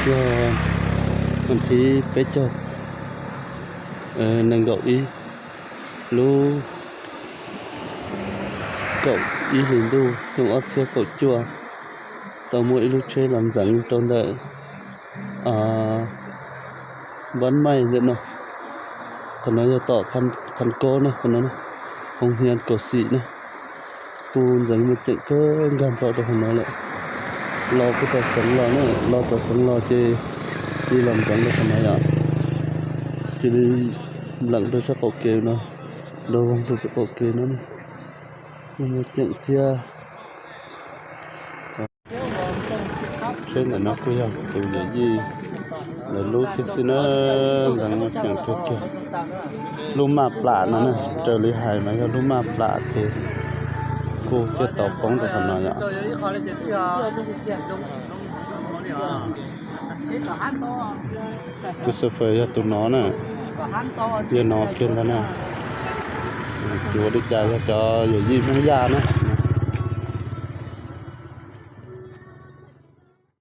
Yog vas thib peb caug, nees nkaum ib, lub kaum ib hlis ntuj xyoo ob txhiab kaum cuaj, tau muaj ib lub tsheb los ntxeev rau ntawm Npab Maij ntawm no. Qhov no yog tom Kham Kaub na, qhov no, Hoo Hias Kaus Xim na. Kuj ntxeev muaj ceem kawg nkag nplo rau qhov no lawm. Los kuj tau xeev los na, los tau xeev los ces cia li los ntxeev rau qhov no yom. Cia li npleem rau sab qaum kev no, nrog voog rau qaum kev no, kuj muaj ceem thiab. Tsheb ntawm no kuj yog tus yawm yij lawv lub thiab xwb na, ntxeev muaj ceem kawg kiag. Lub maj plam no na, raws li hais mas yog lub maj plam ces kuj thiaj tau poob rau qhov no yom. Tus xav fawm yog tus no na, yog no kiag ntag na. Tsis ua li cas, yog cov yawm yij Hmoob Yaj na.